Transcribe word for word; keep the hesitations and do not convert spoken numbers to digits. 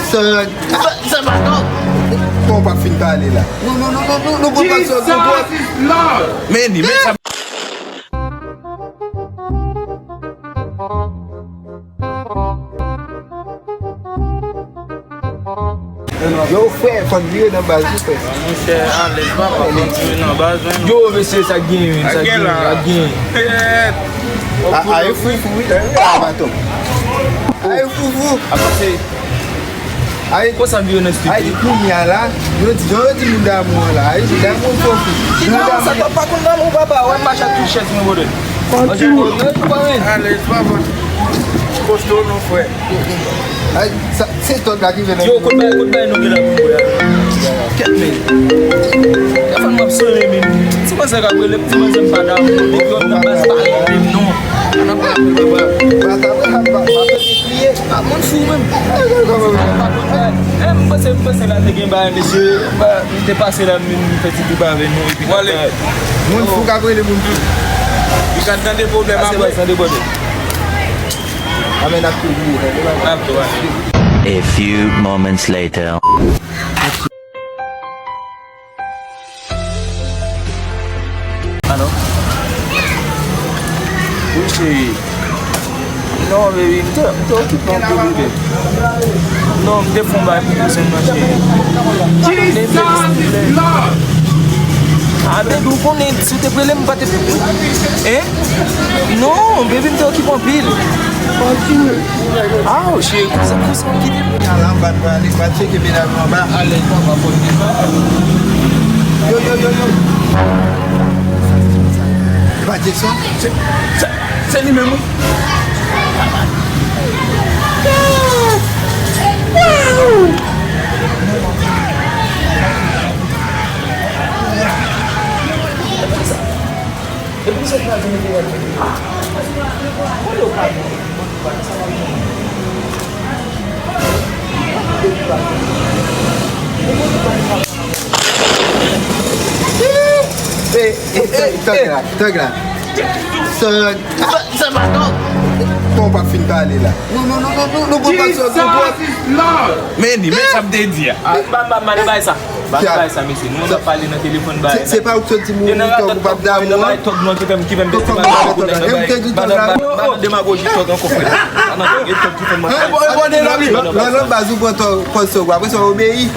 Sa, sa, sa pa non. Bon, w p ap fin pale la. Non, non, non, non, non, non, bon, pa sot, non, bon. Men li, men sa. Yo, frè, fò n vire nan baz, wi, frè. Monchè, alèz, papa, fò n vire nan baz, wi. Yo, mesye, sa k gen, sa k gen, sa k gen. A, a, e fou, fou, wi. A, baton. A, e fou, fou. A, pase. Ay, konsa m vire nan estidyo. Ay, kounye a la, yo di, yo di moun damou an la. Ay, moun damou fò fou. Ki damou sa, t ap pa konn damou, papa? Wè m mache ak tout chèz mwen, brother. Manje mwen, manje mwen. Alèz, papa. Kosto non, frè. Ay, sa, se tòg la ki vin. Yo, kote bay, kote bay nou gen la pou nou bwè a? Kèt men. Telefòn mwen ap sonnen menm. Ti manzè k ap rele m, ti manzè m pa damou. Depi yo nan baz pa rele m non. Nan pa rele m, papa. Kriye. A, moun fou menm. E, m panse, m panse la te gen bagay, mesye. M te pase la, m fè ti kou avè nou, epi... Wale. Moun fou k ap rele moun fou. Li ka tande pwòblèm apre. Tande pwòblèm. Amèn ap tou bouye, tande bagay. N ap tou, wale. A few moments later. Alo? Wi, cheri. Non, baby, m te, m te okipe anpil, baby. Non, m te fè yon bagay pou kouzen m nan, cheri. Jesus is Lord! A, baby, ou konnen, si w te rele m, m pa te... Hein? Non, baby, m te okipe anpil. Aw, cheri, kouzen, kouzen m kite m. Ala, m pa t prale, m pa t cheke medam yo anba. Alèz, papa, fò n gen sa. Yo, yo, yo, yo. E pa Jackson? Se, se, se li menm, wi. Epi se sa di mete rèd. Kote w ka di? Ey, ey, ey, tòg la, tòg la. Sa, sa, sa pa non. Bon, w p ap fin pale la. Non, non, non, non, non, non, bon, pa sot, bon, bon. Men li, men sa m te di a. A, ba, ba, ba, bay sa. Ba, bay sa, mesye. Nou ap pale nan telefòn, bay. Se, se pa ou k sot di moun tòg ou p ap damou an. Tòg nou ki fè m, ki fè m pèse mal pou nèg nan bay. Madan, madan demagoji tòg ankò, frè. Madan, e tòg ki fè m mal. Nan lòt baz ou pran tòg, pran tòg, apre sa w obeyi.